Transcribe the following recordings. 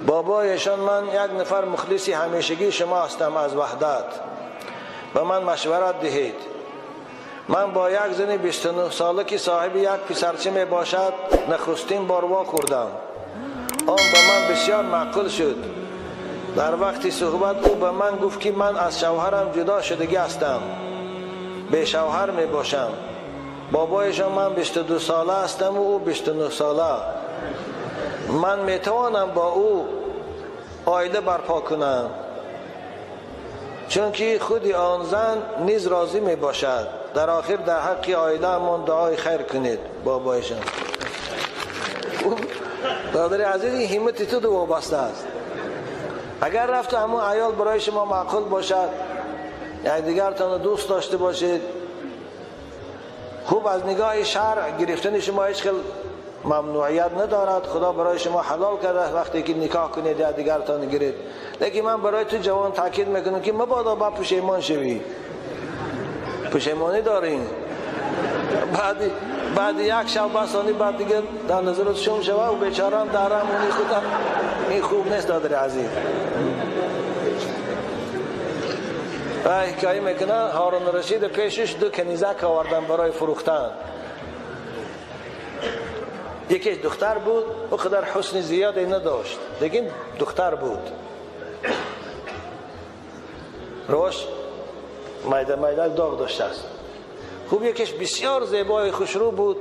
بابایشان من یک نفر مخلصی همیشگی شما هستم از وحدت، به من مشورت دهید. من با یک زن 29 ساله که صاحب یک پسرچه می باشد نخستین بار وا خوردم. آن به من بسیار معقول شد. در وقتی صحبت او به من گفت که من از شوهرم جدا شدگی هستم، به شوهر می باشم. بابایشان من 22 ساله هستم و او 29 ساله. من می توانم با او عائله برپا کنم، چون که خود آن زن نیز راضی می باشد. در آخر در حق عائله من دعای خیر کنید. بابایشان دادر عزیز، این همت تو دو وابسته است. اگر رفت همون عیال برای شما معقول باشد، یعنی دیگرتان دوست داشته باشید، خوب از نگاه شرع گرفتن شما هیچ خیلی ممنوعیت ندارد. خدا برای شما حلال کرده وقتی که نکاح کنید یا دیگرتان گیرید. لیکن من برای تو جوان تاکید میکنم که مبادا با پشیمان شوی. پشیمانی دارین بعد یک شب بسانی بعد دیگه در نظرت شم شوه و بیچاره هم در همونی خودم. این خوب نیست دادر عزیز. و حکایه میکنن هارون رشید پیشش دو کنیزک آوردن برای فروختن. یکیش دختر بود، او قدر حسن زیادی نداشت، لیکن دختر بود. روش میده میده داغ داشته است. خوب یکیش بسیار زیبای خوشرو بود،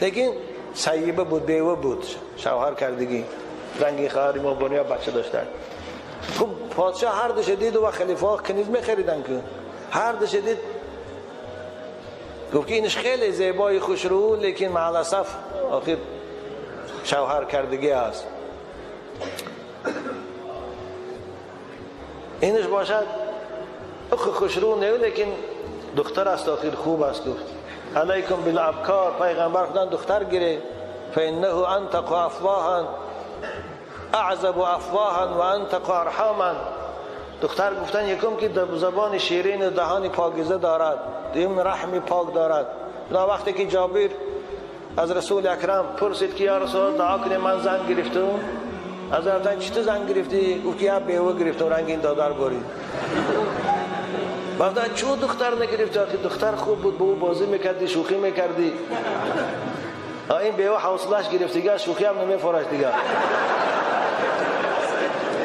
لیکن سیبه بود، بیوه بود، شوهر کردگی، رنگی خواهری ما بنیا بچه داشتن. خوب پادشاه هر دوش دید و خلیفه ها کنیز میخریدن که هر دوش دید، گفت که اینش خیلی زیبای خوشرو، لیکن مع الاسف آخر شوهر کردگی است. اینش باشد خوشرو نه، لیکن دختر است، آخر خوب است. گفت علیکم بالابکار، پیغمبر خدا دختر گیره، فانه انتق افواها اعذب افواها و انتق ارحاما. دختر گفتن یکم که زبان شیرین و دهان پاکیزه دارد، دوم رحم پاک دارد. لا وقتی که جابر از رسول اکرم پرسید که یا رسول الله دعا کنه من زن گرفتم، از رفتن چطور زن گرفتی؟ گفت که یا بیوه گرفتم، رنگ این دادر برید. گفتن چون دختر نگرفتی؟ آخه دختر خوب بود، با او بازی میکردی، شوخی میکردی. این بیوه حوصله‌اش گرفت دیگه، شوخی هم نمیفرش دیگه.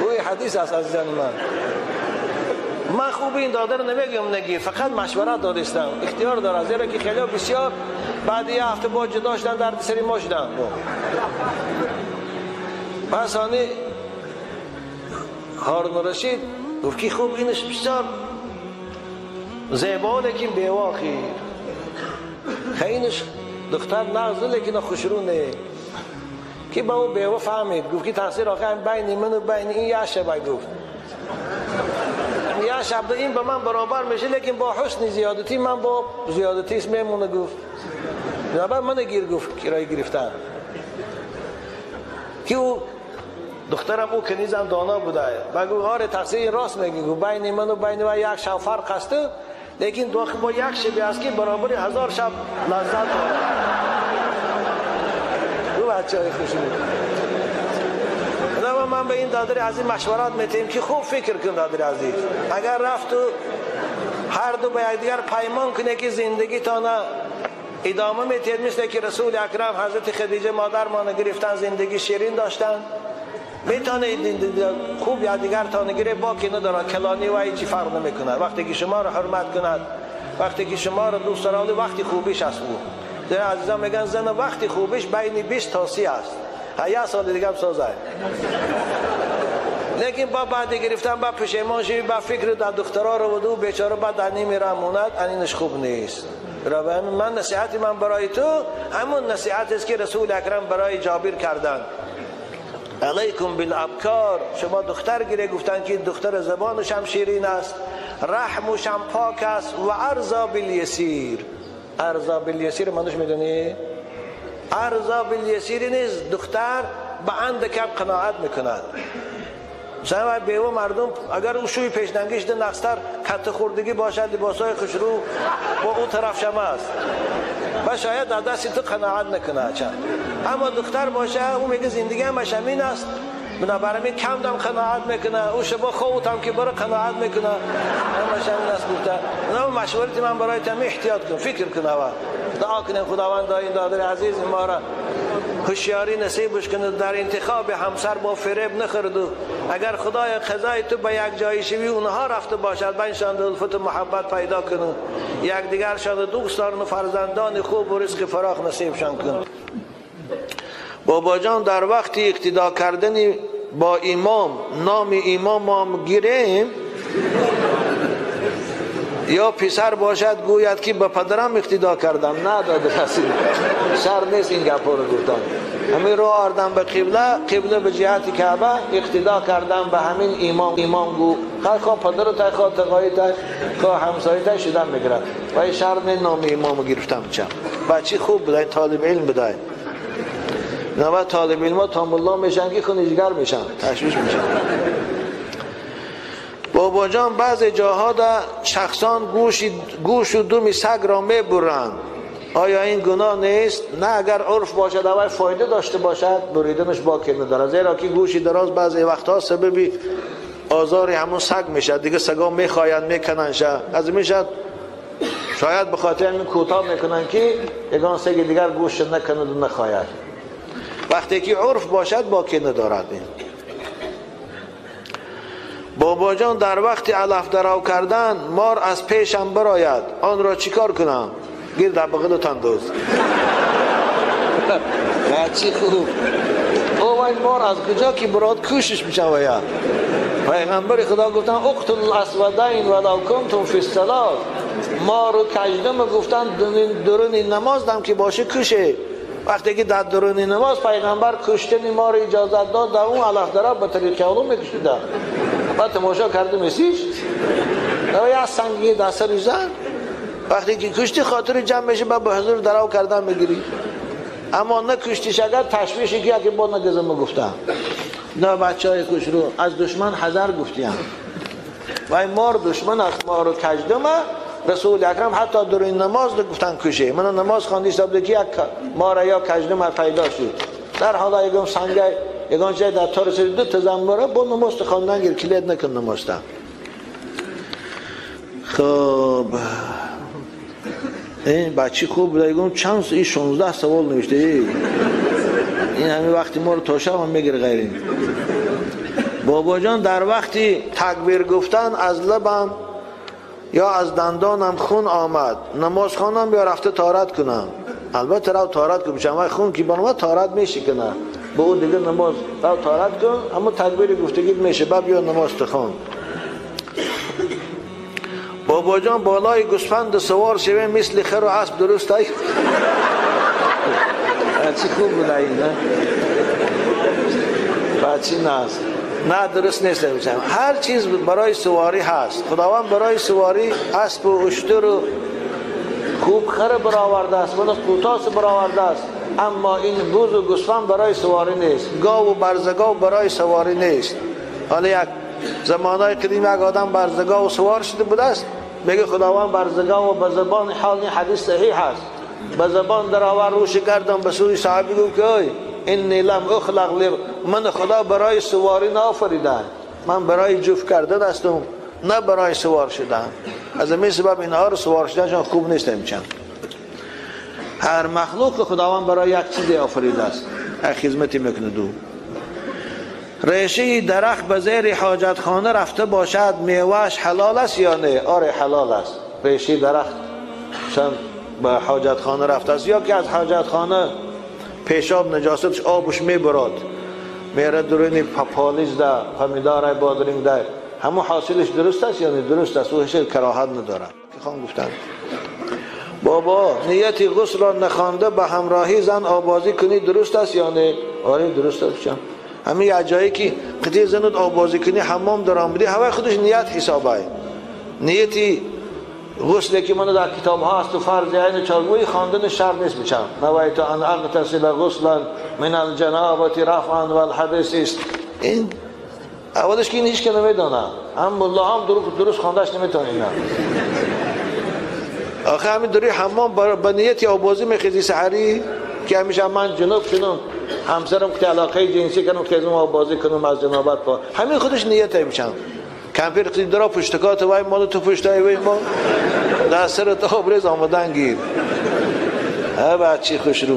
اوی حدیث است عزیزان من. من خوب این دادر نمیگم نگیر، فقط مشورت دادستم، اختیار داره، زیرا که خیلی بسیار بعد یه هفته با جدا شدن، درد سری ما شدن. پس آنی هارون رشید گفت که خوب اینش بسیار زیبا، لیکن بیوه. خیلی دختر نغز لیکن خوشرو نه. که با او بیوه فهمید، گفت که تقصیر آخر بین من و بین این یه شبه. گفت یه شب این به من برابر میشه، لیکن با حسن زیادتی من با زیادتی اسم میمونه. گفت برابر من گیر، گفت کرایه گرفتن که او دخترم او کنیزم دانا بوده. و گفت آره تقصیر این راست میگی، گفت بین من و بین و یک شب فرق است، لیکن دو با یک شبی است که برابر 1000 شب لذت داره. او بچه های خوشی بود. من به این دادر عزیز مشورت میتیم که خوب فکر کن دادر عزیز، اگر رفت و هر دو به یکدیگر پیمان کنه که زندگی تانه ادامه میتید، مثل که رسول اکرم حضرت خدیجه مادر ما گرفتن، زندگی شیرین داشتن، میتونه خوب یکدیگر تانه گیره، باکی نداره، کلانی و هیچی فرق نمیکنه. وقتی که شما رو حرمت کند، وقتی که شما رو دوست داره، وقتی خوبیش است. او در عزیزان میگن زن وقتی خوبیش بین 20 تا 30 است، یه سال دیگه هم سازه. لیکن با بعد گرفتن با پشیمان شوی، با فکر در دخترها رو و دو بیچاره بعد در نیمی موند، اینش خوب نیست. من نصیحت من برای تو همون نصیحت است که رسول اکرم برای جابر کردن، علیکم بالابکار. شما دختر گیره، گفتن که دختر زبانش هم شیرین است، رحمش هم پاک است، و ارضا بالیسیر. ارضا بالیسیر منوش میدونی؟ ارضا بالیسیر نیست، دختر به اندکم قناعت میکند. مثلا بیوه مردم اگر او شوی پیشنگیش ده نقصتر کت خوردگی باشد، لباسای خوشرو با او طرف شما است و شاید در دست تو قناعت نکنه چند. اما دختر باشه او میگه زندگی همش همین است، بنابراین کم دم قناعت میکنه، او شبا خوتم که برای قناعت میکنه، همش همین است گفته. نه مشورت من برای تم احتیاط کن، فکر کن، اول دعا کنیم خداوند این دادر عزیز ما را هوشیاری نصیبش کنه، در انتخاب همسر با فریب نخورد. اگر خدای قضای تو به یک جایی شوی اونها رفته باشد، بینشان الفت و محبت پیدا کنه، یکدیگرشان دوست دارن و فرزندان خوب و رزق فراخ نصیبشان کنه. بابا جان در وقت اقتدا کردن با امام نام امام هم گیریم یا پسر باشد گوید که به پدرم اقتدا کردم، نه داده رسید شر نیست این گپا رو گفتن. همین رو آردم به قبله، قبله به جهت کعبه اقتدا کردم به همین امام، امام گو خواه پدر تای خواه تقایی تای خواه همسایه تای شدن میگیرد و این شر نه نام امام گرفتم. چم بچه خوب بوده، طالب علم بوده، نه طالب علم ها تا ملا میشن که خونیجگر میشن، تشویش میشن. بابا جان بعضی جاها در شخصان گوش و دم سگ را میبرند، آیا این گناه نیست؟ نه، اگر عرف باشد اول فایده داشته باشد بریدنش باکی نداره، زیرا که گوشی دراز بعضی وقتها سبب آزار همون سگ میشه، دیگه سگا میخواین میکنن شه، از میشد شاید به خاطر همین کوتاه میکنن که یگان سگ دیگر گوش نکند و نخواهد. وقتی که عرف باشد باکی ندارد. این بابا جان در وقت علف درو کردن مار از پیشم براید، آن را چیکار کنم؟ گیر در بغل تندوز. بچه خوب او این مار از کجا که براد کوشش میشن. و پیغمبر خدا گفتن اقتل الاسودین ولو کنتم فی الصلاه، مار و کژدم گفتن درون نماز دم که باشه کشه. وقتی که در درون نماز پیغمبر کشتن مار اجازت داد، در اون علف درو به طریق علوم میکشیدن. بعد تماشا کرده میسیش یا سنگی در سر زن، وقتی که کشتی خاطر جمع میشه بعد به حضور درو کردن میگیری، اما نه کشتیش اگر تشویشی که یکی با نگزم گفتم نه بچه های خوش رو از دشمن حذر گفتیم و این مار دشمن است، مار و کژدمه. رسول اکرم حتی در این نماز گفتن کشه، من نماز خواندی حساب که یک مار یا کژدمه پیدا شد، در حالا یکم سنگ یگان جای در تار سری دو تزمره با نماز خواندن گیر کلید نکن نمازتا. خب این بچه خوب بوده، یگم چند این 16 سوال نوشته، این همین وقتی ما رو تا شب هم میگیره غیرین. بابا جان در وقتی تکبیر گفتن از لبم یا از دندانم خون آمد، نماز خوانم یا رفته طهارت کنم؟ البته رو طهارت کنم، چون خون که بنوا طهارت میشه کنه به اون دیگه نماز رو طهارت کن، اما تکبیر گفتگی میشه بعد بیا نماز تخوان. بابا جان بالای گوسفند سوار شویم مثل خر و اسب درست ای؟ چی خوب بوده این، نه؟ بچی ناز نه درست نیست. هر چیز برای سواری هست، خداوند برای سواری اسب و اشتر و خوب خر برآورده است، من قوتاس برآورده است، اما این بز و گوسفند برای سواری نیست، گاو و برزگاو برای سواری نیست. حالا یک زمانهای قدیم یک آدم برزگاو سوار شده بوده است، میگه خداوند برزگاو به زبان حال، این حدیث صحیح است، به زبان درآور روش کردم به سوی صحابی گفت که انی لم اخلق لی، من خدا برای سواری نآفریدم، من برای جفت کردن هستم نه برای سوار شدن. از این سبب اینها رو سوار شدنشان خوب نیست. نمیچن هر مخلوق خداوند برای یک چیزی آفریده است، یک خدمتی میکنه. دو ریشه درخت به زیر حاجت خانه رفته باشد میوهش حلال است یا نه؟ آره حلال است. ریشه درخت چون به حاجت خانه رفته است یا که از حاجت خانه پیشاب نجاستش آبش میبراد میره درونی پالیز ده پمیدار بادرینگ ده، همون حاصلش درست است یا نه؟ درست است، او هیچ کراهت نداره. خان گفتن بابا نیت غسل را نخوانده به همراهی زن آبازی کنی درست است یا نه؟ آره درست است. همین یه جایی که قطعی زنت آبازی کنی حمام در آمدی هوای خودش نیت حسابه، نیتی غسل که من در کتاب ها است و فرض عین چارگوی خواندن شرط نیست. بچم نویت ان اغتسل غسلا من الجنابه رفعا والحدث است. این اولش که این هیچ که نمیدانه، هم ملا هم درست خواندش نمیتونه. اینا آخه همین دوری حمام با نیت آبازی میخیزی سحری که همیشه من جنوب شدم همسرم که علاقه جنسی کنم که از اون بازی کنم از جنابت پا همین خودش نیت میشم کمپیر قید درا پشتکات وای مال تو پشتای وای ما در سر تو آبرز آمدن گیر. ها بچی خوش رو.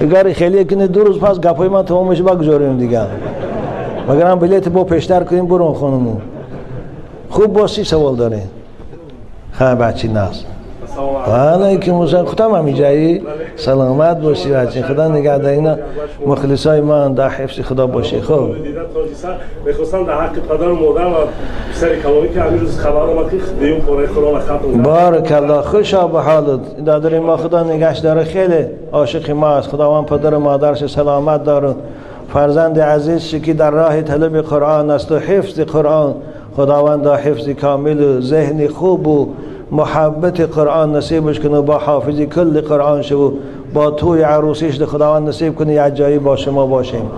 اگر خیلی کنه 2 روز پس گپای من تمام میشه بگذاریم دیگه. مگرم بلیت با پیشتر کنیم برون خانمو. خوب باسی سوال داره. خیلی بچی ناز. علیکم السلام. خودم همینجایی سلامت باشی بچه، خدا نگه داره. اینا مخلصای من در حفظ خدا باشی. خب میخواستم در حق پدر و مادر و پسر کلامی که همین روز خبر اومد که دیون پاره قرآن ختم کرد. بارک الله، خوشا به حالت دادر ما، خدا نگهش داره، خیلی عاشق ما است. خداوند پدر و مادرش سلامت داره. فرزند عزیز که در راه طلب قرآن است و حفظ قرآن، خداوند حفظ کامل و ذهن خوب و محبت قرآن نصیبش کنه، با حافظی کل قرآن شو، با توی عروسیش خداوند نصیب کنه یک جایی با شما باشیم.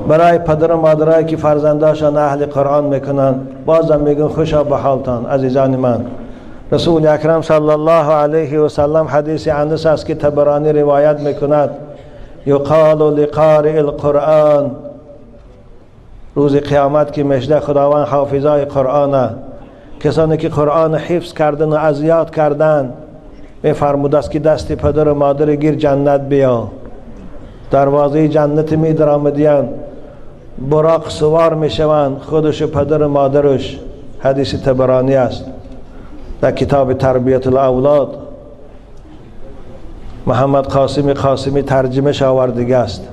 برای پدر و مادرایی که فرزنداشان اهل قرآن میکنن، بازم میگن خوشا به حالتان عزیزان من. رسول اکرم صلی الله علیه و سلم حدیث انس است که طبرانی روایت میکند، یقال لقارئ القرآن، روز قیامت که مژده خداوند حافظای قرآنه، کسانی که قرآن حفظ کردن و از یاد کردن، میفرمود است که دست پدر و مادر گیر جنت بیا. دروازه جنت می درآمدیان، براق سوار میشوند خودش و پدر و مادرش. حدیث طبرانی است در کتاب تربیت الاولاد، محمد قاسم قاسمی ترجمه آوردگی است.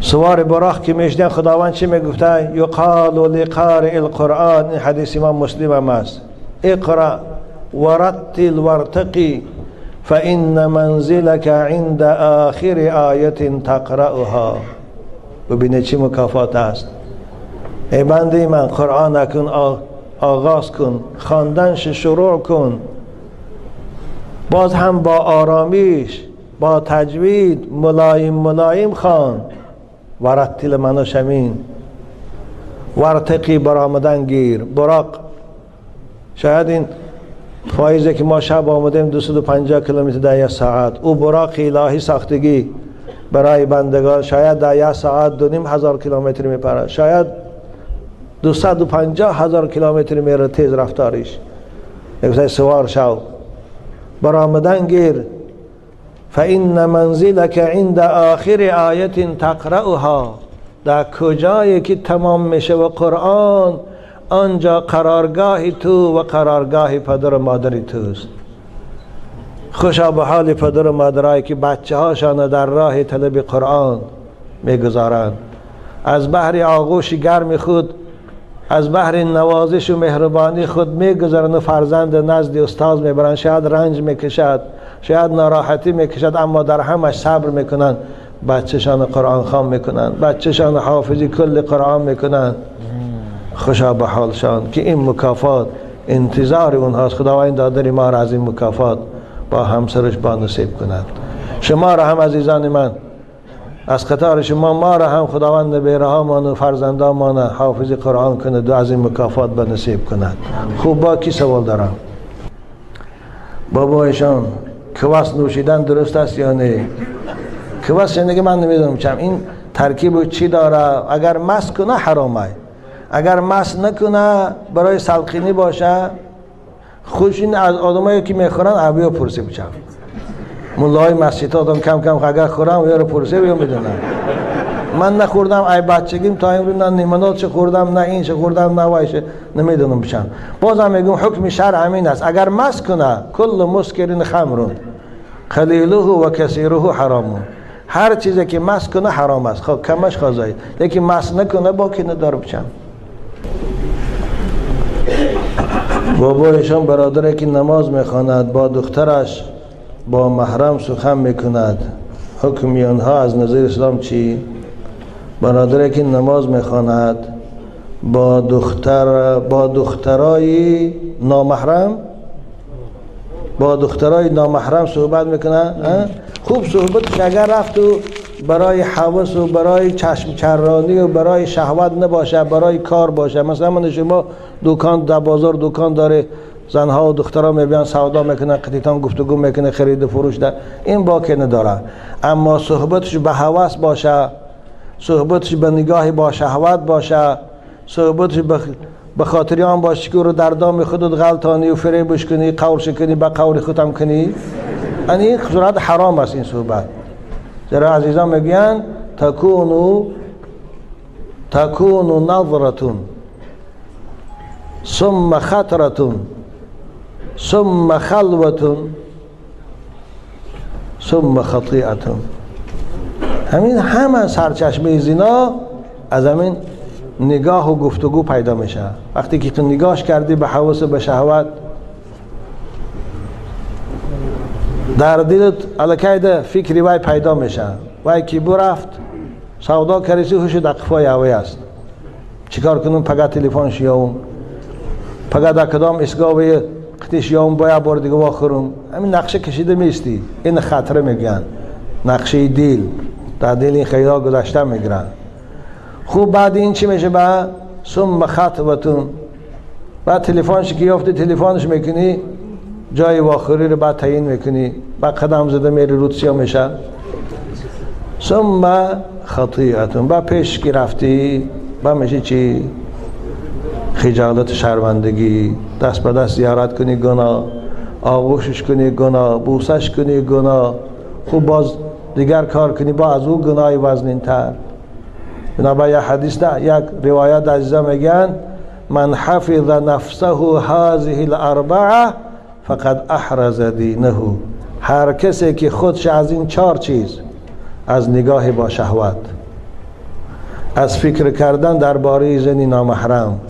سوار براق که میشدن خداوند چی میگفته؟ یقال لقارئ القرآن، این حدیث امام مسلم هم است، اقرأ ورتل وارتقی فإن منزلك عند آخر آیه تقرأها. ببینه چی مکافات است. ای بنده من، قرآن اکن آغاز کن، خواندنش شروع کن، باز هم با آرامیش، با تجوید، ملایم ملایم خوان. ورتل منو شمین، ورتقی برآمدن گیر. براق شاید این فایزه که ما شب آمدیم 250 کیلومتر در یک ساعت، او براق الهی ساختگی برای بندگان شاید در یک ساعت 2500 کیلومتر میپره، شاید 250,000 کیلومتر میره تیز رفتارش. یک سوار شو، برآمدن گیر. فإن منزلك عند آخر آیه تقرأها، در کجایی که تمام میشه و قرآن، آنجا قرارگاه تو و قرارگاه پدر و مادر توست. خوشا به حال پدر و مادرایی که بچه هاشان در راه طلب قرآن میگذارند، از بحر آغوش گرم خود، از بحر نوازش و مهربانی خود میگذارند و فرزند نزد استاد میبرند. شاید رنج میکشد، شاید ناراحتی میکشد، اما در همش صبر میکنند، بچهشان قرآن خوان میکنند، بچهشان حافظی کل قرآن میکنند. خوشا به حالشان که این مکافات انتظار اونهاست. خداوند دادر ما را از این مکافات با همسرش با نصیب کند. شما را هم عزیزان من، از قطار شما ما را هم خداوند بیرهامان و فرزندامان حافظ قرآن کند و از این مکافات به نصیب کند. خوب با کی سوال دارم؟ بابایشان کواس نوشیدن درست است یا نه؟ کواس یعنی که من نمیدونم چم این ترکیب چی داره. اگر مست کنه حرامه، اگر مست نکنه برای سلقینی باشه. خوش این از آدمایی که میخورن ابیا پرسه بچم، مولای مسجد آدم کم کم اگر خورم یا رو پرسه بیا میدونم. من نخوردم ای بچگیم تا امروز، نه نیمنات چه خوردم، نه این چه خوردم، نه وایشه، نمیدونم بچم. بازم میگم حکم شرع همین است، اگر مست کنه کل مسکرین خمر قلیله و کثیره حرام، هر چیزی که مست کنه حرام است، خب کمش خازایی، لیکن مست نکنه با که نداره بچم. بابایشان برادری که نماز میخواند با دخترش با محرم سخن میکند، حکم آنها از نظر اسلام چی؟ برادری که نماز میخواند با دخترای نامحرم، با دخترای نامحرم صحبت میکنه. خوب صحبتش اگر رفت و برای حوس و برای چشم چرانی و برای شهوت نباشه، برای کار باشه. مثلا من شما دکان در بازار دکان داره، زنها و دخترها میبیان سودا میکنن، قطیتان گفتگو میکنه، خرید و فروش ده، این باکی نداره. اما صحبتش به هوس باشه، صحبتش به نگاه با شهوت باشه، صحبتش به خاطر آن باشه که رو در دام خودت غلطانی و فریبش کنی، قورش کنی، به قول خودم کنی، این صورت حرام است این صحبت. زیرا عزیزان میگن تکون نظرتون ثم خطرتون ثم خلوتون ثم خطیئتون. همین همه سرچشمه زنا از همین نگاه و گفتگو پیدا میشه. وقتی که تو نگاهش کردی به حواس و به شهوت، در دلت الکایده فکری وای پیدا میشه. وای کی برفت سودا کردی، هوش در قفای اوی است، چیکار کنم؟ پگه تلفن شیام، پگه در کدام اسگاوی قطیش یام باید بار دیگه واخورم. همین نقشه کشیده میستی، این خطره میگن نقشه دیل، در دل این خیال گذشته میگیرن. خوب بعد این چی میشه؟ به ثم خطوتون، بعد تلفنش که یافتی تلفنش میکنی، جای واخوری رو بعد تعیین میکنی، بعد قدم زده میری روت سیاه میشه. ثم خطیئتون، بعد پیش که رفتی بعد میشه چی؟ خجالت، شرمندگی، دست به دست زیارت کنی گناه، آغوشش کنی گناه، بوسش کنی گناه، خوب باز دیگر کار کنی با از او گناه وزنین تر. بنابراین یک حدیث ده، یک روایت عزیزا میگن من حفظ نفسه هذه الاربعه فقد احرز دینه. هر کسی که خودش از این چهار چیز، از نگاه با شهوت، از فکر کردن درباره زنی نامحرم،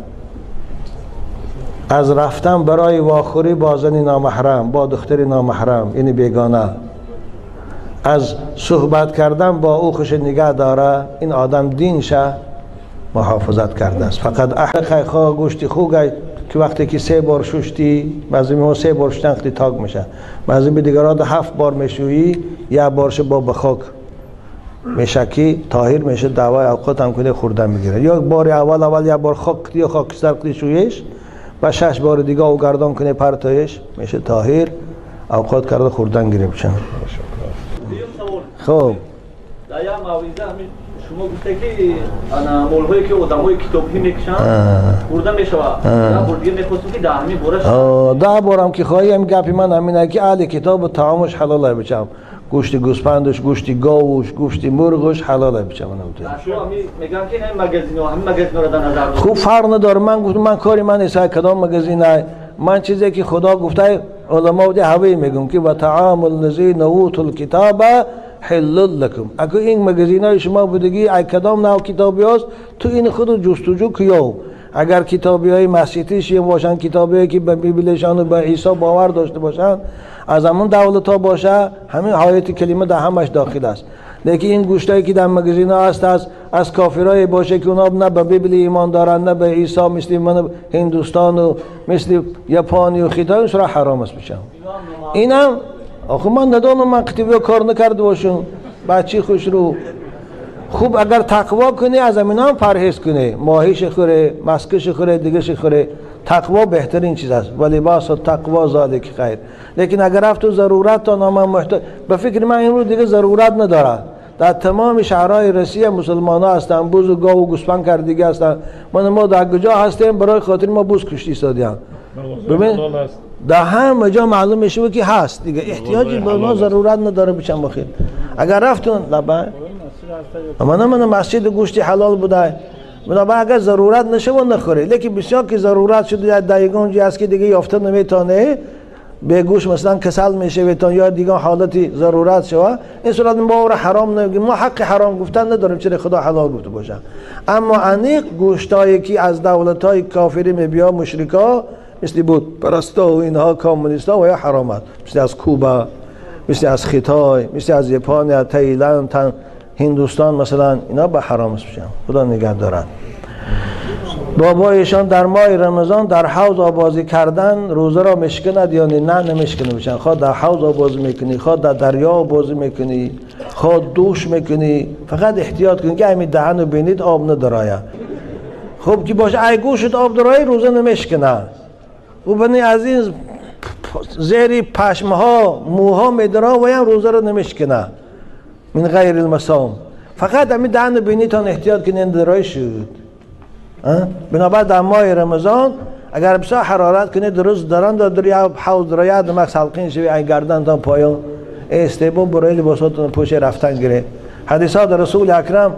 از رفتن برای واخوری با زنی نامحرم، با دختر نامحرم یعنی بیگانه، از صحبت کردن با او خوش نگه داره، این آدم دینش محافظت کرده است. فقط احق خواه گوشتی خوگه که وقتی که 3 بار ششتی، بعضی ما 3 بار ششتن خیلی تاک میشه، بعضی به دیگران 7 بار میشویی، یک بارش با بخاک میشه که طاهر میشه، دوای اوقات هم کنه خوردن میگیره. یا بار اول یک بار خاک یا خاکستر کنی شویش و 6 بار دیگه او گردان کنه پرتایش میشه طاهر، اوقات کرده خوردن گیره بچن. خب در یک موعظه همین شما گفته که انا مولهایی که آدمای کتابی میکشن خورده میشود. یک بار دیگه میخواستم که در همین بارش 10 بارم که خواهی هم گپی من همینه که اهل کتاب طعامش حلاله بچم، گوشت گوسفندش، گوشت گاوش، گوشت مرغش حلاله بچم. شما میگم که این مگزینا، همین مگزینا رو در نظر دارم. خوب فرق نداره. من گفتم من کاری من نیست کدام مگزینه، من چیزی که خدا گفته علما ده هوی میگم که و طعام الذین اوتوا الکتاب حل لکم. اگه این مگزینای شما بودگی ای کدام نوع کتابی هست تو این خود جستجو کیو. اگر کتابی های مسیحیش باشن، کتابی که به بیبلشان و به عیسی باور داشته باشن، از همون دولت ها باشه، همین حیات کلمه در همش داخل است. لیکن این گوشتایی که در مگزین ها هست از کافرای باشه که اونا نه به بیبل ایمان دارن نه به عیسی، مثل من هندوستان و مثل یاپانی و خیتای سرا حرام است بشم. اینم آخه من ندانم، من قطبی کار نکرده باشم بچی خوش رو. خوب اگر تقوا کنی از همینا هم پرهیز کنی، ماهیش خوره، مسکش خوره، دیگهش خوره، تقوا بهترین چیز است. و لباس تقوا ذالک خیر. لیکن اگر رفت و ضرورت تا نام محتاج، به فکر من این رو دیگه ضرورت نداره. در تمام شهرهای روسیه مسلمان ها هستن، بز و گاو و گوسفند کردگی هستن. ما در کجا هستیم برای خاطر ما بز کشتی سادیان. ببین در همه جا معلوم میشه که هست دیگه، احتیاجی به ما ضرورت نداره بچم بخیر. اگر رفتون لبا اما من مسجد گوشتی حلال بوده، بنابراین اگر ضرورت نشه و نخوره. لیکن بسیار که ضرورت شده در یگان جای هست که دیگه یافته نمیتونه، به گوش مثلا کسل میشه و یا دیگه حالتی ضرورت شوه، این صورت ما رو حرام نمیگیم. ما حق حرام گفتن نداریم، چرا خدا حلال گفته باشه. اما انیق گوشتایی که از دولت‌های کافری میبیا، مشرکا، مثل بود پرستا و اینها، کمونیستا و یا حرام است، مثل از کوبا، مثل از خیتای، مثل از ژاپن، تایلند، هندوستان مثلا، اینا به حرام است بشن. خدا نگه دارد. بابایشان در ماه رمضان در حوض آبازی کردن روزه را مشکند یا نه؟ نمیشکنه بشن. خواه در حوض آبازی میکنی، خواه در دریا آبازی میکنی، خواه دوش میکنی، فقط احتیاط کنی که همین دهن رو بینید آب ندراید. خب که باشه ای گوشت آب درای روزه نمیشکنه. و بنی از این زیر پشمها موها میداره و هم روزه رو نمیشکنه من غیر المسام. فقط همین دهن بینیتان احتیاط کنین درای شد. بنابر در ماه رمضان اگر بسیار حرارت کنید درست دران در یک حوض در یک دمک سلقین شوی این گردنتان پایان استیبون برای لباساتون پوش رفتن گیره. حدیث ها در رسول اکرم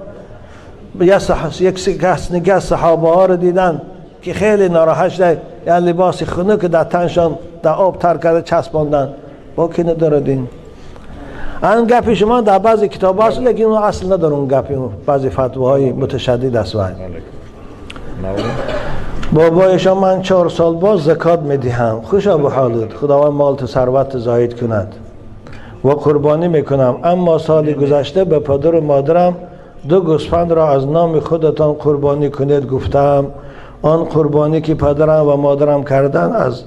یک کس نگه صحابه ها رو دیدن که خیلی ناراحت شده، یعنی لباس خنک در تنشان در آب تر کرده چسباندن با که نداره دین. آن گپی شما در بعضی کتاب هست لیکن اون اصل نداره، اون گپی بعضی فتواهای متشدد است. بابایشان من 4 سال باز زکات میدهم، خوشا به حالت، خداوند مال تو ثروت زاید کند و قربانی میکنم. اما سال گذشته به پدر و مادرم 2 گوسفند را از نام خودتان قربانی کنید گفتم. آن قربانی که پدرم و مادرم کردن از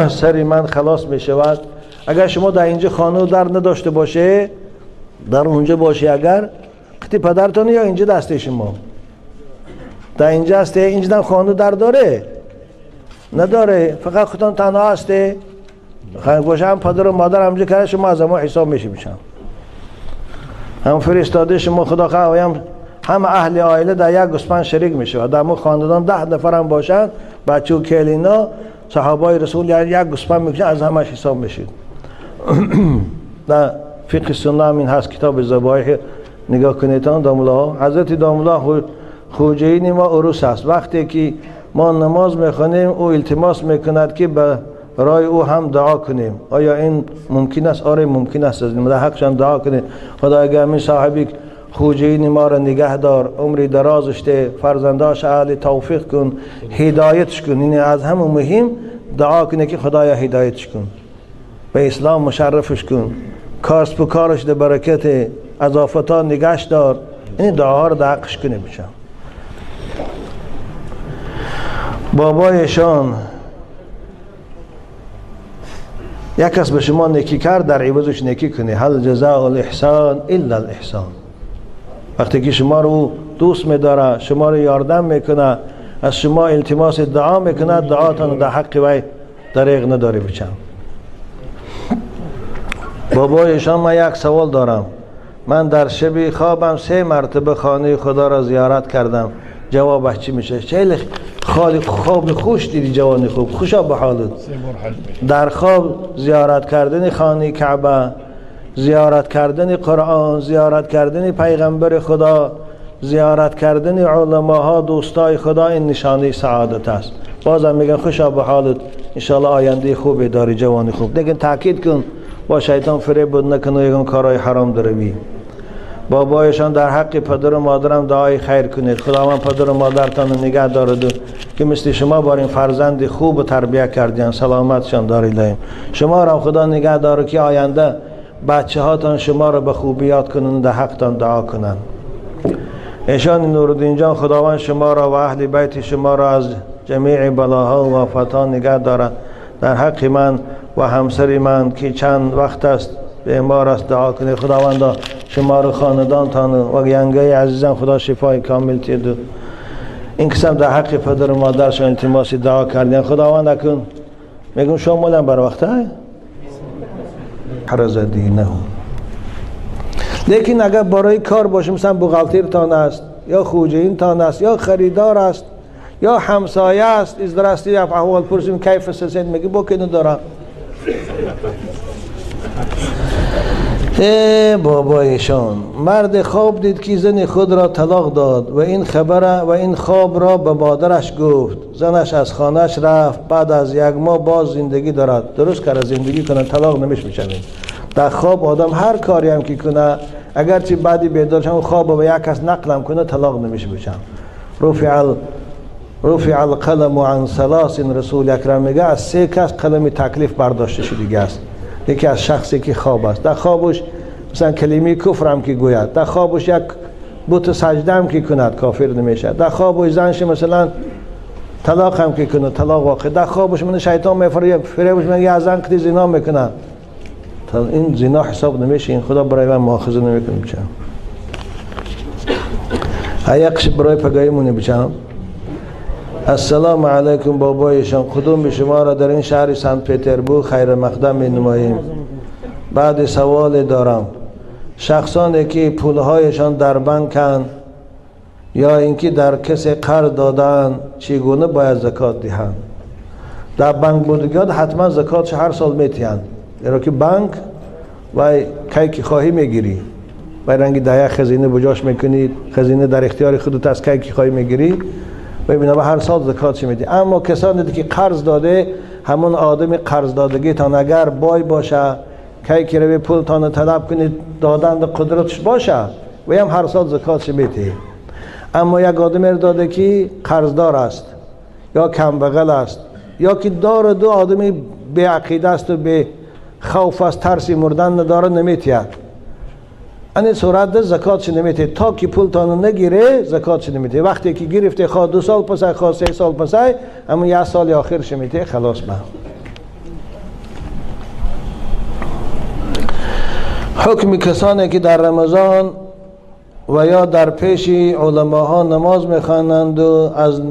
سر من خلاص میشود. اگر شما در اینجا خانه در نداشته باشه، در اونجا باشه، اگر قطعی پدرتان یا اینجا دسته شما در اینجا هسته، اینجا خانه در داره نداره، فقط خودتان تنها هسته باشه، هم پدر و مادر همجا کرده شما از ما حساب میشه میشم، هم فرستاده شما خدا خواه، هم اهل عائله در یک گوسفند شریک میشه و در ما خاندان 10 نفر هم باشن، بچه و کلینا صحابای رسول یک گوسفند میکشن، از همش حساب میشید. در فقه سنه هم این هست، کتاب ذبایح نگاه کنید داملا. حضرت داملا خوجه‌ین ما عروس است. وقتی که ما نماز میخوانیم او التماس میکند که به رای او هم دعا کنیم. آیا این ممکن است؟ آره ممکن است. در حقشان دعا کنیم. خدا اگر این صاحبی خوجه‌ین ما را نگه دار، عمری درازش ده، فرزنداش اهل توفیق کن، هدایتش کن. این از همه مهم دعا کنه که خدایا هدایتش کن، به اسلام مشرفش کن، کارس به کارش ده برکت، از آفتان نگهش دار. این دعا رو در حقش کنه بشم. بابایشان یک کس به شما نیکی کرد در عوضش نیکی کنی. هل جزاء الاحسان الا الاحسان. وقتی که شما رو دوست میداره، شما رو یاردم میکنه، از شما التماس دعا میکنه، دعاتان در حق وی دریغ نداری بچم. بابایشان من یک سوال دارم. من در شب خوابم 3 مرتبه خانه خدا را زیارت کردم، جوابش چی میشه؟ خیلی خواب خوش دیدی جوانی خوب، خوشا به حالت. در خواب زیارت کردن خانه کعبه، زیارت کردن قرآن، زیارت کردن پیغمبر خدا، زیارت کردن علماها، دوستای خدا، این نشانه سعادت است. بازم میگن خوشا به حالت، انشالله آینده خوبی داری جوانی خوب. لیکن تاکید کن با شیطان فریب بود نکنه یکم کارهای حرام دروی. بابایشان در حق پدر و مادرم دعای خیر کنید. خداوند پدر و مادرتان رو نگه دارد که مثل شما بار این فرزند خوب و تربیه کردین، سلامتشان دارید. شما را خدا نگه داره که آینده بچه هاتان شما را به خوبی یاد کنند، در حقتان دعا کنند. ایشان نورالدین جان خداوند شما را و اهل بیت شما را از جمیع بلاها و آفتها نگه دارد. در حق من و همسر من که چند وقت است بیمار است دعا کنید. خداوند شما رو خاندانتان و ینگه عزیزم خدا شفای کامل تید. این قسم در حق پدر و مادرشان التماس دعا کردن. خداوند اکن میگم شما مولم بر وقت های حرز دینه. لیکن اگر برای کار باشه، مثلا بغلتیرتان است یا خوجهینتان است یا خریدار است یا همسایه است، از درستی احوال پرسیم کیف سسین، میگه با که ندارم. ای بابایشان مرد خواب دید که زن خود را طلاق داد و این خبر و این خواب را به مادرش گفت. زنش از خانهش رفت، بعد از 1 ماه باز زندگی دارد. درست کرده زندگی کنه، طلاق نمیش میشوید. در خواب آدم هر کاری هم که کنه، اگرچه بعدی بیدار شم خواب به یک کس نقلم کنه، طلاق نمیشه بشم. رفع القلم عن ثلاث، رسول اکرم میگه از 3 کس قلم تکلیف برداشته شده دیگه است. یکی از شخصی که خواب است، در خوابش مثلا کلمه کفر هم که گوید، در خوابش یک بت سجده هم که کند کافر نمیشه، در خوابش زنش مثلا طلاق هم که کنه طلاق واقع، در خوابش من شیطان میفریبش میگه از زن که زنا میکنه، این زنا حساب نمیشه، این خدا برای من مؤاخذه نمیکنه بچم. هیقش برای پگایمونه بچم. السلام علیکم بابایشان، قدوم شما را در این شهر سنت پتربورگ خیر مقدم می نماییم. بعد سوال دارم، شخصانی که پولهایشان در بانکند یا اینکه در کسی قرض دادن چگونه باید زکات دهند؟ در بانک بودگیاد حتما زکاتش هر سال میتیند، زیرا که بانک و کی که خواهی میگیری و رنگ ده خزینه بجاش میکنید، خزینه در اختیار خودت است، کی که خواهی میگیری و بنابر هر سال زکاتش میدی. اما کسانی که قرض داده، همون آدم قرض دادگی تان اگر بای باشه، کی که روی پول تان طلب کنید دادن قدرتش باشه و هم هر سال زکاتش میدی. اما یک آدم داده که قرضدار است یا کم بغل است یا که دار دو آدمی بی عقیده است و بی خوف است، ترسی مردن نداره، نمیتید. این صورت زکاتش نمیتید تا که پول تان نگیره، زکاتش نمیتید. وقتی که گرفته، خواه 2 سال پس، خواه 3 سال پس، اما 1 سال آخرش میته، خلاص. من حکم کسانی که در رمضان و یا در پیش علماها نماز میخوانند و از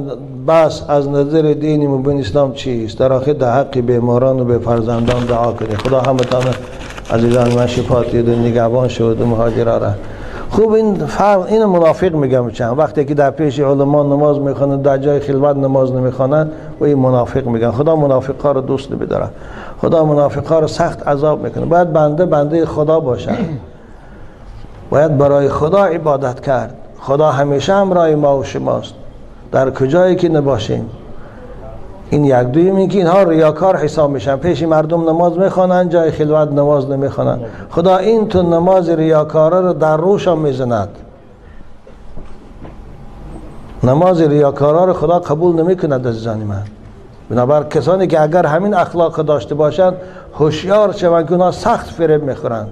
بس از نظر دین مبین اسلام چیست؟ در آخر در حق بیماران و به فرزندان دعا کنید. خدا همتان عزیزان من شفا دید و نگهبان شد و مهاجرا را. خوب این فرق، این منافق میگم چند وقتی که در پیش علما نماز میخوانند در جای خلوت نماز نمیخوانند و این منافق میگن. خدا منافقا رو دوست نمیداره، خدا منافقا رو سخت عذاب میکنه. باید بنده بنده خدا باشه، باید برای خدا عبادت کرد. خدا همیشه همراه ما و شماست در کجایی که نباشیم. این یک. دویم این که اینها ریاکار حساب میشن، پیش مردم نماز میخوانند، جای خلوت نماز نمیخوانند. خدا این تو نماز ریاکارا رو در روشان میزند. نماز ریاکارا رو خدا قبول نمیکند عزیزان من. بنابر کسانی که اگر همین اخلاق داشته باشند هوشیار شوند که اونا سخت فریب میخورند.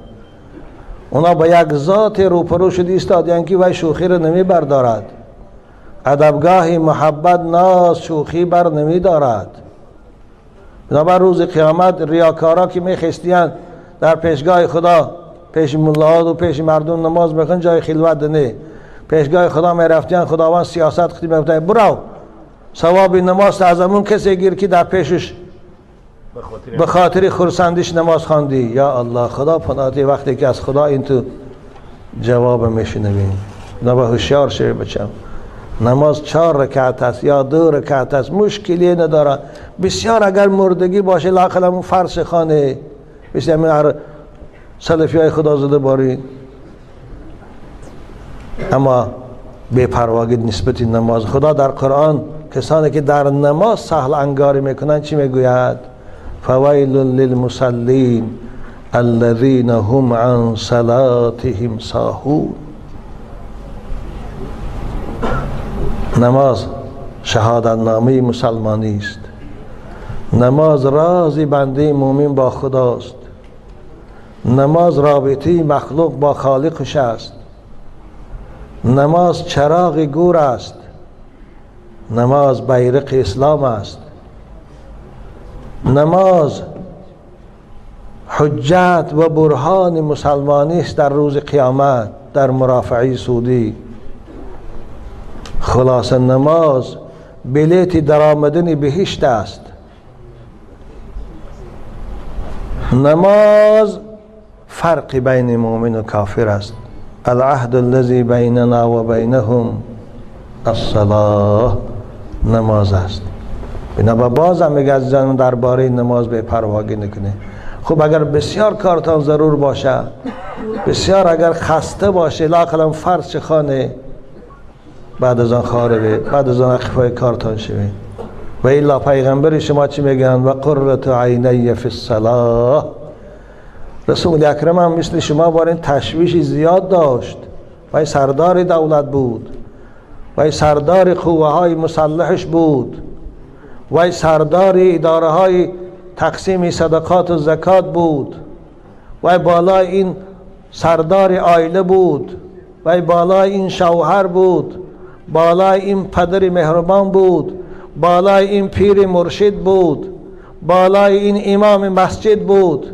اونا با یک ذات روپرو شده ایستادند که وی شوخی رو نمی بردارد. ادبگاه محبت ناز شوخی بر نمی دارد. بنابر روز قیامت ریاکارا که میخستیند در پیشگاه خدا، پیش ملاها و پیش مردم نماز میخوان، جای خلوت نه، پیشگاه خدا میرفتیان، خداوند سیاست خودی میگفت برو ثواب نماز از همون کسی گیر که در پیشش به خاطر خرسندیش نماز خواندی. یا الله، خدا پناهی وقتی که از خدا این تو جواب میشنویم. نبا هوشیار شوی بچم. نماز 4 رکعت است یا 2 رکعت است، مشکلی نداره. بسیار اگر مردگی باشه لااقل همون فرض خانه، بسیار همین سلفی های خدا زده باری. اما بی پرواگی نسبت نماز. خدا در قرآن کسانی که در نماز سهل انگاری میکنن چی میگوید؟ فویل للمصلین الذین هم عن صلاتهم ساهون. نماز شهادتنامه مسلمانی است. نماز راز بنده مومن با خداست. نماز رابطه مخلوق با خالقش است. نماز چراغ گور است. نماز بیرق اسلام است. نماز حجت و برهان مسلمانی است در روز قیامت در مرافعه سودی. خلاص نماز بلیت درآمدن بهشت است. نماز فرق بین مؤمن و کافر است. العهد الذی بیننا و بینهم الصلاة، نماز است. بنابر بازم میگه عزیزان درباره نماز به پرواگی نکنه. خب اگر بسیار کارتان ضرور باشه، بسیار اگر خسته باشه، لااقل فرض خانه، بعد از آن خاربه، بعد از آن اخفای کارتان شوه. و الا پیغمبر شما چی میگن؟ و قرة عینی فی الصلاة. رسول اکرم هم مثل شما بار این تشویش زیاد داشت. و سردار دولت بود، و سردار قوه های مسلحش بود، و سردار اداره های تقسیم صدقات و زکات بود، و بالای این سردار عائله بود، و بالای این شوهر بود، بالای این پدر مهربان بود، بالای این پیر مرشد بود، بالای این امام مسجد بود،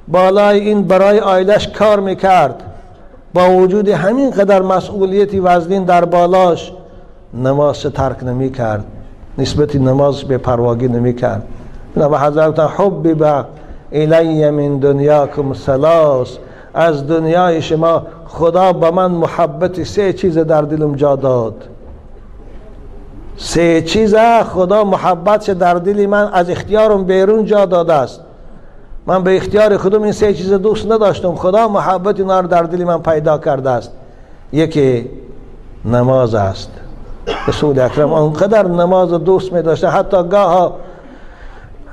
بالای این برای عائلش کار میکرد. با وجود همین قدر مسئولیتی وزنین در بالاش نماز ترک نمیکرد. نسبت نماز به پرواگی نمیکرد. و حضرت حبب الی من دنیاکم ثلاث، از دنیای شما خدا به من محبت سه چیز در دلم جا داد. سه چیز خدا محبت در دل من از اختیارم بیرون جا داده است. من به اختیار خودم این سه چیز دوست نداشتم، خدا محبت اینا رو در دل من پیدا کرده است. یکی نماز است. رسول اکرم آنقدر نماز دوست می داشته، حتی گاه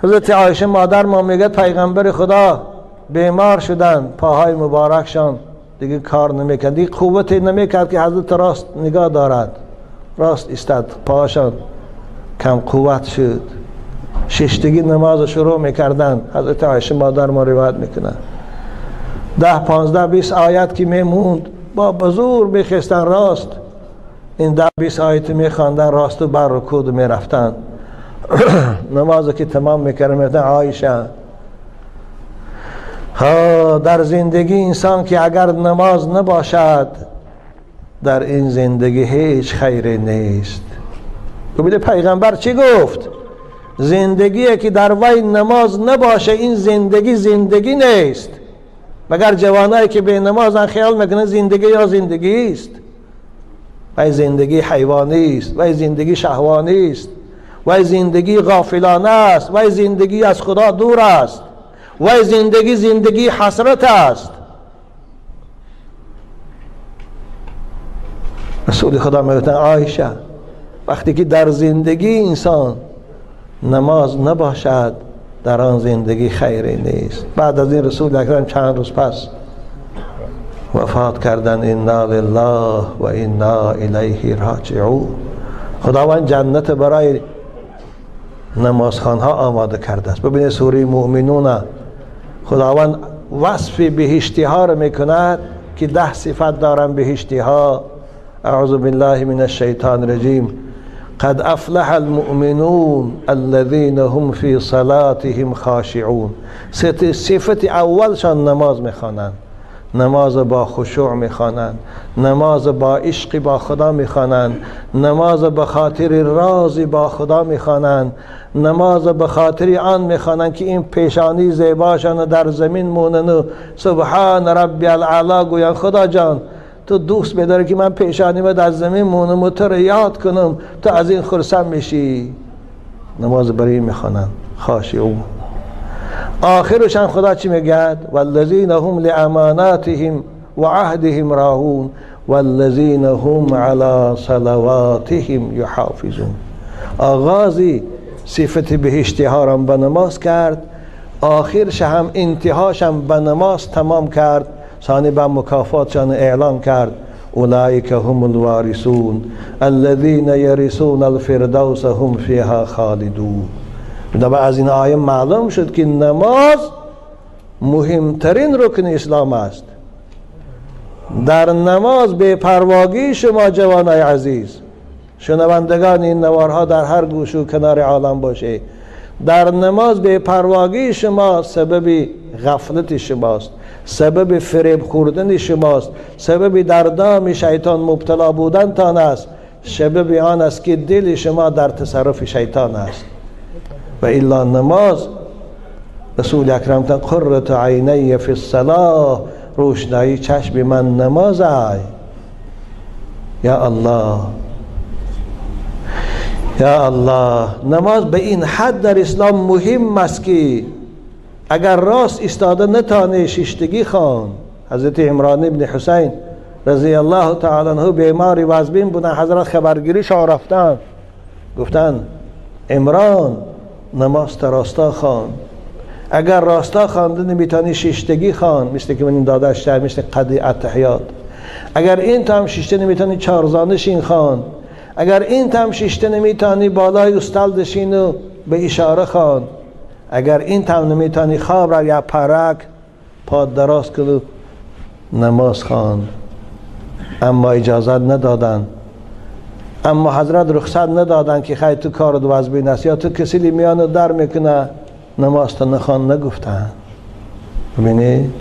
حضرت عایشه مادر ما میگه پیغمبر خدا بیمار شدن، پاهای مبارکشان دیگه کار نمیکرد، دیگه قوت نمیکرد که حضرت راست نگاه دارد، راست ایستاد، پاهاشان کم قوت شد، ششتگی نماز شروع میکردن. حضرت عایشه مادر ما روایت میکنه 10 15 20 آیت که میموند با بزور میخستن راست، این 10 20 آیت میخواندن راست و بر رکود میرفتن. نماز که تمام میکردن میگفتن عایشه ها، در زندگی انسان که اگر نماز نباشد در این زندگی هیچ خیری نیست. ببینید پیغمبر چی گفت؟ زندگی که در وی نماز نباشه این زندگی زندگی نیست. مگر جوانایی که به نمازن خیال میکنه زندگی یا زندگی است؟ وی زندگی حیوانی است، وی زندگی شهوانی است، وی زندگی غافلانه است، وی زندگی از خدا دور است، وی زندگی زندگی حسرت است. رسول خدا میگفتن عایشه وقتی که در زندگی انسان نماز نباشد در آن زندگی خیری نیست. بعد از این رسول اکرم چند روز پس وفات کردن. انا لله و انا الیه راجعون. خداوند جنت برای نمازخوانها آماده کرده است. ببینید سوره مؤمنون خداوند وصف بهشتی ها را میکند که 10 صفت دارن بهشتی ها. اعوذ بالله من الشیطان الرجیم. قد افلح المؤمنون الذين هم في صلاتهم خاشعون. صفت اولشان نماز میخوانند، نماز با خشوع میخوانند، نماز با عشق با خدا میخوانند، نماز به خاطر راضی با خدا میخوانند، نماز به خاطر آن میخوانند که این پیشانی زیباشان در زمین مونن و سبحان ربی الاعلی گویند خدا جان تو دوست بداری که من پیشانیمو در زمین مونم و تو رو یاد کنم، تو از این خرسند میشی. نماز برای میخوانند خاشعون. آخرش هم خدا چی میگه؟ والذین هم لاماناتهم وعهدهم راهون والذین هم علی صلواتهم یحافظون. آغازی صفت بهشتی ها را به نماز کرد، آخرش هم انتهاش هم به نماز تمام کرد. ثانی به مکافاتشان اعلان کرد اولئک هم الوارثون الذین یرثون الفردوس هم فیها خالدون. بنابراین از این آیه معلوم شد که نماز مهمترین رکن اسلام است. در نماز بی پرواگی شما جوانای عزیز شنوندگان این نوارها در هر گوش و کنار عالم باشه، در نماز بی پرواگی شما سبب غفلت شماست، سبب فریب خوردن شماست، سبب در دام شیطان مبتلا بودن تان است، سبب آن است که دل شما در تصرف شیطان است. و الا نماز رسول اکرم تن قرة عینی فی الصلاة، روشنایی چشم من نماز ای. یا الله یا الله، نماز به این حد در اسلام مهم است که اگر راست ایستاده نتانه ششتگی خوان. حضرت عمران ابن حسین رضی الله تعالی عنه بیماری وزبین بودن، حضرت خبرگیریشان رفتن، گفتن عمران نماز راستا خوان، اگر راستا خوانده نمیتونی ششتگی خوان، مثل که من این داداش مثل قدی التحیات. اگر این تا هم ششته نمیتونی چارزانه شین خوان، اگر این تا هم ششته نمیتونی بالای استال شین و به اشاره خوان، اگر این تا هم نمیتونی خواب را یا پرک پاد دراز کن نماز خوان. اما اجازت ندادن، اما حضرت رخصت ندادن که خیلی تو کار دو وزبین است یا تو کسی میانو در میکنه نماز تا نخوان، نگفتن. ببینید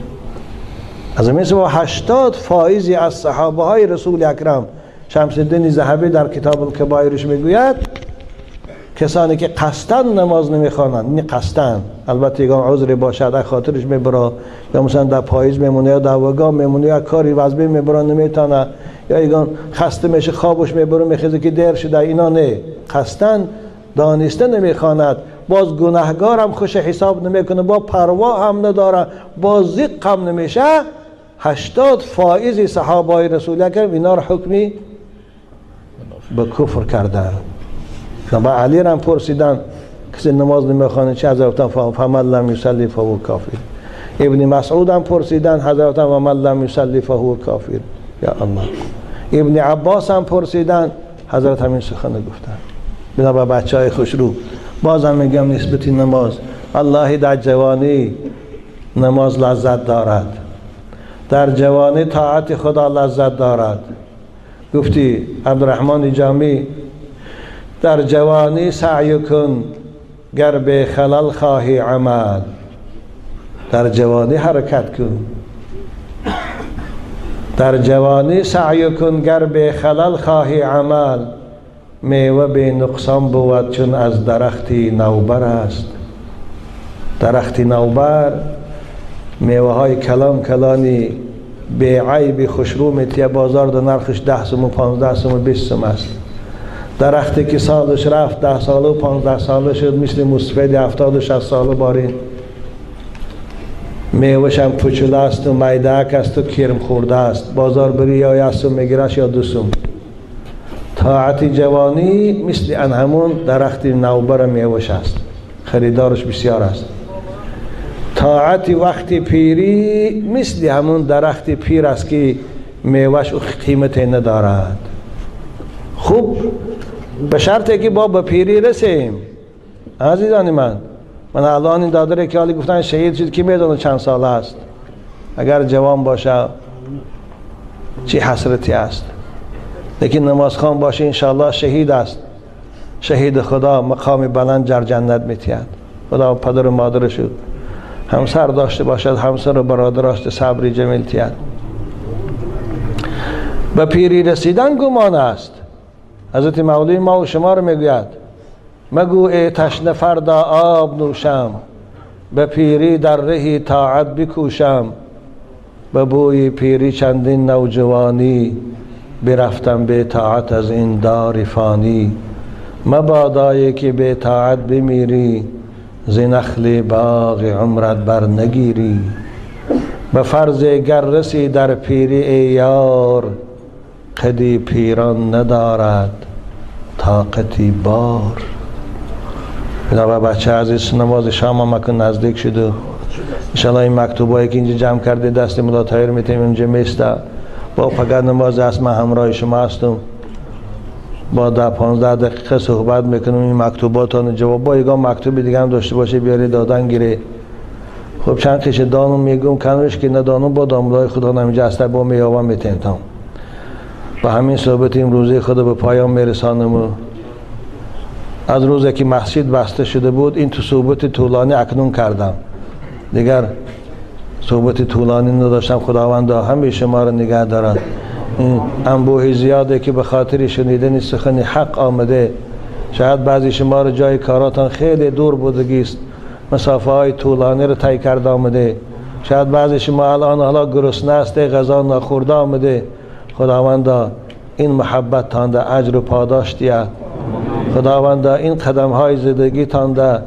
از این سبب 80 فایزی از صحابه های رسول اکرم، شمس الدین ذهبی در کتاب الکبایرش میگوید کسانی که قصداً نماز نمیخوانند، نه قصداً، البته یگان عذری باشد از خاطرش میبره، یا مثلا در پاییز میمونه یا در وگا میمونه یا کاری وظیفه میبره نمیتونه، یا یگان خسته میشه خوابش میبره میخیزه که دیر شده، اینا نه، قصداً دانسته نمیخواند، باز گناهگارم خوش حساب نمیکنه، با پروا هم نداره، با زیق هم نمیشه. 80 فائز صحابای رسول اکرم اینا رو حکمی به کفر کردن. با علی را هم پرسیدن کسی نماز نمیخوانه چه، حضرت فمن لم یصلی فهو کافر. ابن مسعود هم پرسیدن، حضرت ومن لم یصلی فهو کافر. یا الله. ابن عباس هم پرسیدن، حضرت همین سخن گفتن. بنا بچه های خوشرو، بازم میگم نسبت نماز، الله در جوانی نماز لذت دارد، در جوانی طاعت خدا لذت دارد. گفتی عبدالرحمن جامی در جوانی سعی کن گر به خلل خواهی عمل، در جوانی حرکت کن، در جوانی سعی کن گر به خلل خواهی عمل، میوه به نقصان بود چون از درختی نوبر است. درختی نوبر میوه های کلان کلانی به عیب خوشرو میتیه، بازار در نرخش 10 سوم و 15 سوم و 20 سوم است. درختی که سالش رفت 10 ساله و 15 ساله شد، مثل مصفید 70 و 60 ساله بارین، میوهش هم پوچوله است و میدک است و کرم خورده است، بازار بری یا 1 سوم میگیرش یا 2 سوم. طاعت جوانی مثل ان همون درخت نوبر میوهش است، خریدارش بسیار است. طاعت وقت پیری مثل همون درخت پیر است که میوهش قیمت ندارد. خوب به شرطی که با به پیری رسیم. عزیزان من الان این دادره که حالی گفتن شهید شد که میدونه چند ساله است، اگر جوان باشه چی حسرتی است، لیکن نمازخوان باشه انشاءالله شهید است. شهید خدا مقام بلند در جنت میتید. خدا پدر و مادر شد همسر داشته باشد، همسر و برادرش صبری جمیل تید. به پیری رسیدن گمان است. حضرت مولوی ما و شما رو میگوید مگو ای تشنه فردا آب نوشم، به پیری در رهی طاعت بکوشم، به بوی پیری چندین نوجوانی، برفتم به طاعت از این دار فانی، مبادایی که به طاعت بمیری، ز نخل باغ عمرت بر نگیری، به فرض گر رسی در پیری ای یار، قدی پیران ندارد طاقتی بار. بنابر بچه عزیز نماز شام هم مکن نزدیک شد و انشاءالله این مکتوبایی که اینجا جمع کرده دست ملا طاهر میتیم اینجا میسته. با فقط نماز است، من همراه شما هستم، با 10-15 دقیقه صحبت میکنم، این مکتوباتان جواب با یگان مکتوب دیگه هم داشته باشه بیاری دادن گیره. خب چند قیش دانم میگم کنوش که ندانم با داملای خدا نمیجا هسته با میابم میتیم تام. با همین صحبت امروزی خود به پایان میرسانم. و از روزی که مسجد بسته شده بود این تو صحبت طولانی اکنون کردم، دیگر صحبت طولانی نداشتم. خداوند همه شما را نگه دارد. این انبوه زیاده که به خاطر شنیدن سخن حق آمده، شاید بعضی شما را جای کاراتان خیلی دور بودگی است، مسافه های طولانی را طی کرده آمده، شاید بعضی شما الان حالا گرسنه است، غذا نخورده آمده. خداوندا این محبت تانده اجر و پاداش دید. خداوندا این قدم های زندگی تانده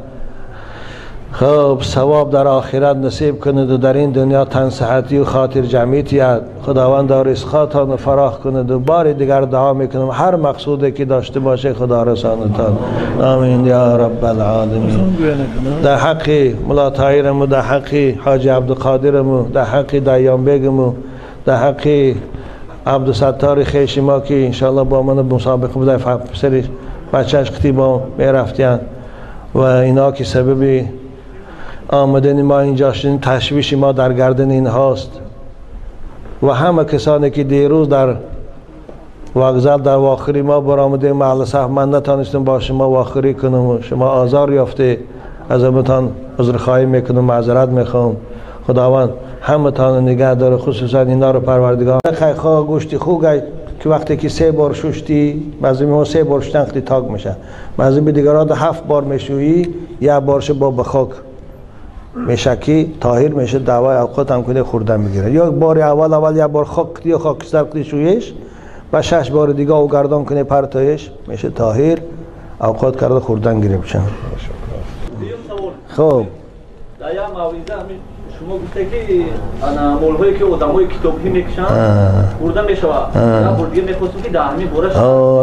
خب ثواب در آخرت نصیب کند و در این دنیا تن صحتی و خاطر جمعی تید. خداوند رزقاتان فراخ کند و بار دیگر دعا میکنم هر مقصودی که داشته باشه خدا رسانتان. آمین یا رب العالمین. در حق ملا طاهرم، در حق حاج عبدالقادرم، در حق دیان بیگم، در حق عبدالستار خیش ما که انشاءالله با من مسابقه بوده، پسر بچهش قطی با میرفتیان و اینا که سبب آمدن ما اینجا شدن، تشویش ما در گردن این هاست و همه کسانی که دیروز در وگزل در واخری ما برآمده محل صف، من نتانستم با شما واخری کنم و شما آزار یافته، از همتان عذرخواهی میکنم، معذرت میخوام. خداوند همتان نگه داره، خصوصا اینا رو پروردگار. خیخواه گوشت خوگ که وقتی که 3 بار ششتی، بعضی ها 3 بار شدن خیلی تاک میشه، بعضی دیگرها 7 بار میشویی، 1 بارش با بخاک میشه که طاهر میشه، دعوای اوقات هم کنه خوردن میگیره. یا بار اول 1 بار خاک یا خاکستر کنی شویش و 6 بار دیگه او گردان کنه پرتایش میشه طاهر، اوقات کرده خوردن گیره بچن. خب شما گفته که انا مول‌هایی که آدمای کتابی میکشن خورده میشود. یا بار دیگه میخواستم که 10 بارش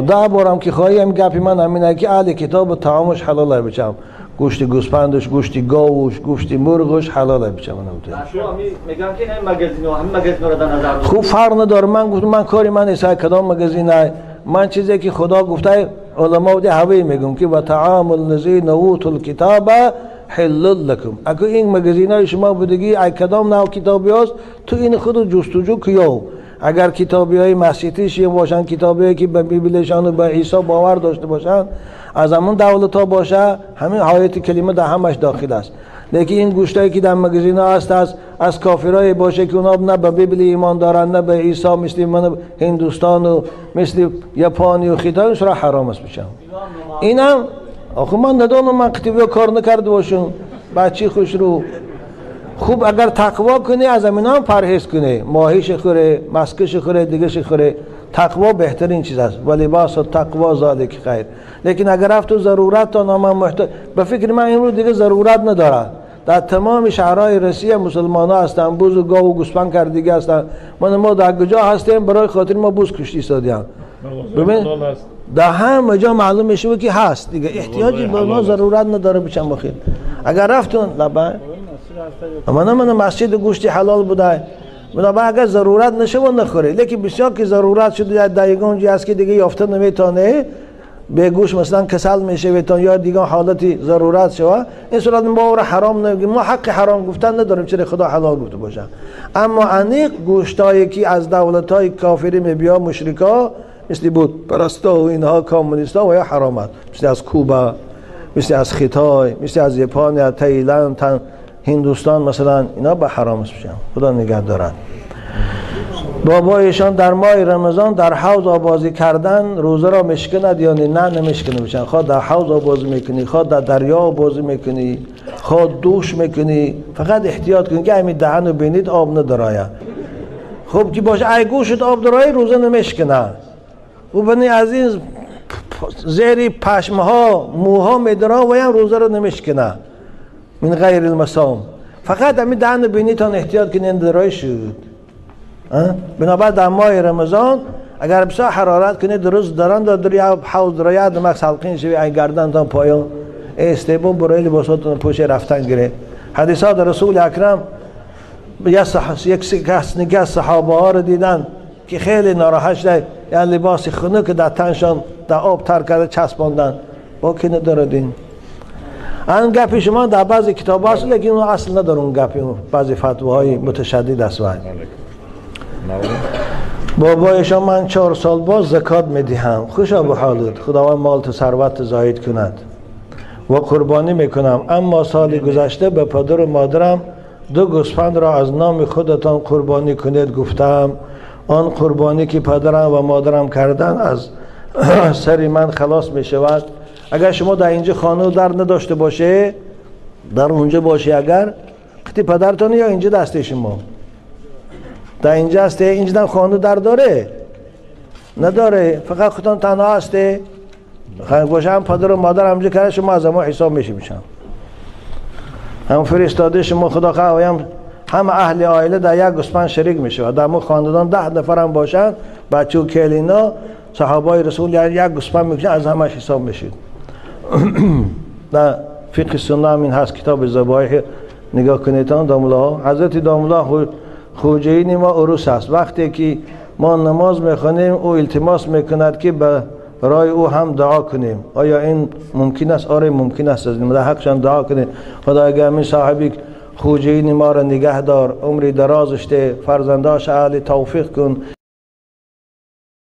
10 بارم که خواهیم گپی من همینه که اهل کتاب طعامش حلال بچم، گوشت گوسفندش، گوشت گاوش، گوشت مرغش حلال بچم. شما میگم که این مگزینا همین مگزینا رو در نظر خوب فرق نداره. من گفتم من کاری من نیست کدام مگزینه، من چیزی که خدا گفته علما ده هوی میگم که و طعام الذین اوتوا الکتاب حل لکم. اگه این مگزینای شما بودگی ای کدام نوع کتابی هست تو این خود جستجو کیو. اگر کتابی های مسیحیش باشن، کتابی که به بیبلشان و به عیسی باور داشته باشن، از همون دولت ها باشه، همین حیات کلمه در همش داخل است. لیکن این گوشتایی که در مگزینا هست از کافرای باشه که اونا نه به بیبل ایمان دارن نه به عیسی، مثل من هندوستان و مثل یاپانی و خیتای را حرام است بشم. اینم آخه من ندانم، من کتابی کار نکرده باشم. بچه خوش رو خوب اگر تقوا کنی از اینا هم پرهیز کنی، ماهیش خوره، مسکش خوره، دیگهش خوره، تقوا بهترین چیز است. و لباس تقوا ذالک خیر. لیکن اگر رفت و ضرورت تا نام محتاج، به فکر من امروز دیگه ضرورت نداره. در تمام شهرهای روسیه مسلمان ها هستن، بز و گاو و گوسفند کردگی هستن. ما در کجا هستیم برای خاطر ما بز کشتی ایستادیم. ببین در همه جا معلوم میشه که هست دیگه، احتیاجی به ما ضرورت نداره بچم بخیر. اگر رفتون لبا اما من مسجد گوشتی حلال بوده، بنابراین اگر ضرورت نشه و نخوره. لیکن بسیار که ضرورت شده در یگان جای هست که دیگه یافته نمیتونه، به گوش مثلا کسل میشه و یا دیگه حالتی ضرورت شوه، این صورت ما رو حرام نمیگیم. ما حق حرام گفتن نداریم، چرا خدا حلال گفته باشه. اما انیق گوشتایی که از دولت‌های کافری میبیا، مشرکا، مثل بود پرستا و اینها، کمونیستا و یا حرام است. مثل از کوبا، مثل از خیتای، مثل از ژاپن یا تایلند، هندوستان مثلا، اینا به حرام است بشن. خدا نگه دارد. بابایشان در ماه رمضان در حوض آبازی کردن روزه را مشکند یا نه؟ نمیشکنه بشن. خواه در حوض آبازی میکنی، خواه در دریا آبازی میکنی، خواه دوش میکنی، فقط احتیاط کنی که همین دهن رو بینید آب ندراید. خب که باشه ای گوشت آب درای روزه نمیشکنه. و بنی از این زیر پشمه ها موها میدرا و هم روزه رو نمیشکنه من غیر المسام. فقط همین دهن بینیتان احتیاط کنین درای شد. بنابر در ماه رمضان اگر بسیار حرارت کنید درست دران در یا حوض درای دماغ سلقین شوی، ای گردنتان پایان استیبو برای لباساتون پوشه رفتن گیره. حدیثات رسول اکرم یک کس نگه صحابه ها رو دیدن که خیلی ناراحت شده، یعنی لباس خنک در تنشان در آب تر کرده چسباندن، با که نداردین. آن گپی شما در بعضی کتاب هست، لیکن اون اصل نداره. اون گپی بعضی فتواهای متشدد است. بابایشان من 4 سال باز زکات میدهم، خوشا به حالت، خداوند مال تو ثروت زاید کند و قربانی میکنم. اما سال گذشته به پدر و مادرم 2 گوسفند را از نام خودتان قربانی کنید گفتم. آن قربانی که پدرم و مادرم کردن از سر من خلاص می شود. اگر شما در اینجا خانه در نداشته باشه، در اونجا باشه، اگر قطعی پدرتون یا اینجا دسته شما در اینجا هسته، اینجا خانه در داره نداره، فقط خودتان تنها هسته، باشه هم پدر و مادر همجا کرده، شما از ما حساب میشه میشم هم فرستاده شما خدا خواهیم هم اهل عائله در یک گوسفند شریک میشه. در ما خاندان 10 نفر هم باشن، بچه و کلینا صحابای رسول یک گوسفند میکشن، از همش حساب میشید. در فقه سنه هم این هست، کتاب ذبایح نگاه کنید داملا. حضرت داملا خوجه‌ای ما عروس است. وقتی که ما نماز میخوانیم او التماس میکند که به رای او هم دعا کنیم. آیا این ممکن است؟ آره ممکن است. از در حقشان دعا کنیم. خدا اگر می صاحبی خوجه‌ای ما را نگه دار، عمری درازش ده، فرزنداش اهل توفیق کن.